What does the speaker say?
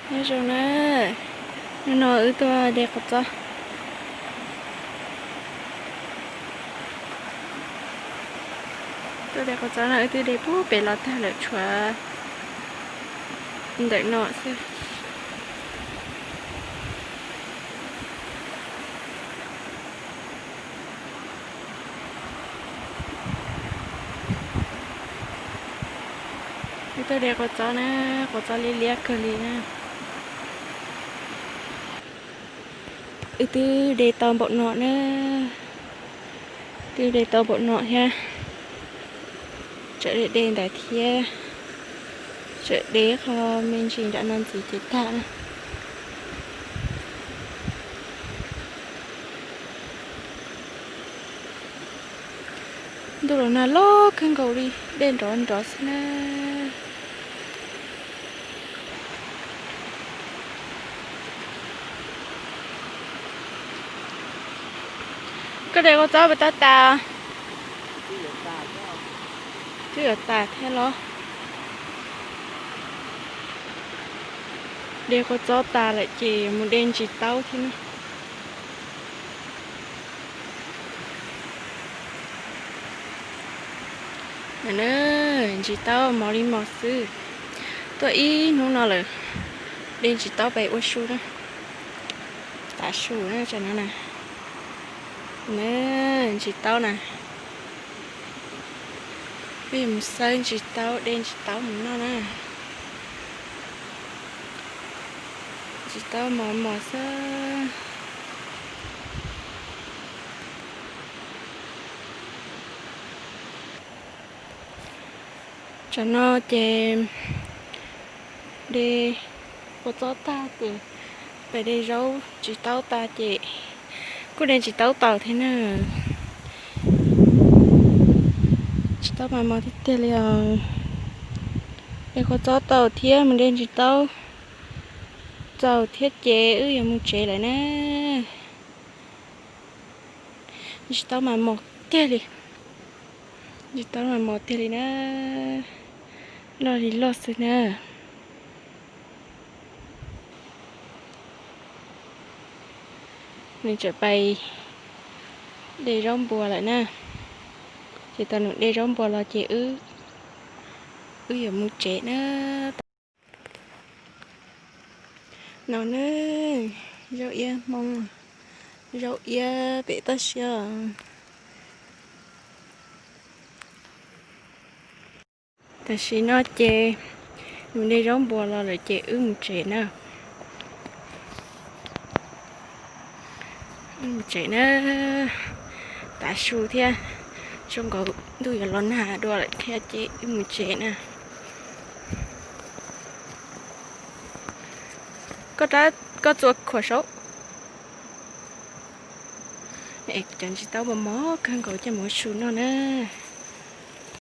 Nyob zoo na, hnub no wb tuaj de qos txob. Tuaj de qos txob no wb twb de puag pem los tag lawm, tshuav ntawm no xwb. Wb tuaj de qos txob na, qos txob liab liab kawg li na. Wb twb de tau npaum no na, twb de tau npaum no thiab. Tseem de de ntawd thiab, tseem de qho me ntsis nram no ntxiv ces tag na. Ntuj los nag loj kawg nkaus li, dej nrov nrov xwb na. Koj de qos txob puas tau tas? Twb yuav tas thiab los? De qos txob tas lawm ces mus de ntsis taub thiab na. Ntsis taub mos li mos xwb. Tuaj ib hnub no lawm, de ntsis taub pem ua su na. Tav su na, tsam no na. Ntsis taub na. Peb yuav mus xawb ntsis taub, de ntsis taub mus noj na. Ntsis taub mos mos xwb. Tsam no ces de qos txob tag ces pem de zaub ntsis taub tas ces kuj de ntsis taub taus thiab na. Ntsis taub mas mos tiag tiag li os. De qos txob taus thiab mus de ntsis taub txaus thiab ces wb yuav mus tsev lawm na. Ntsis taub mas mos tiag li. Ntsis taub mas mos tiag li na. Loj li loj xwb na. Nws tseem pais de zaub npua lawm na. Ces thaum nws de zaub npua los ces wb, wb yuav mus tsev na. No na, zaub iab Hmoob, zaub iab pem toj siab. Tam sim no ces nws de zaub npua los lawm ces wb mus tsev na. Wb mus tsev na, tav su thiab, zoo nkaus ntuj yuav los nag dua lawm thiab ces wb mus tsev na. Koj rab, koj txua khuam saud. Cov ntsis taub mos mos kawg nkaus coj mus ua su noj na.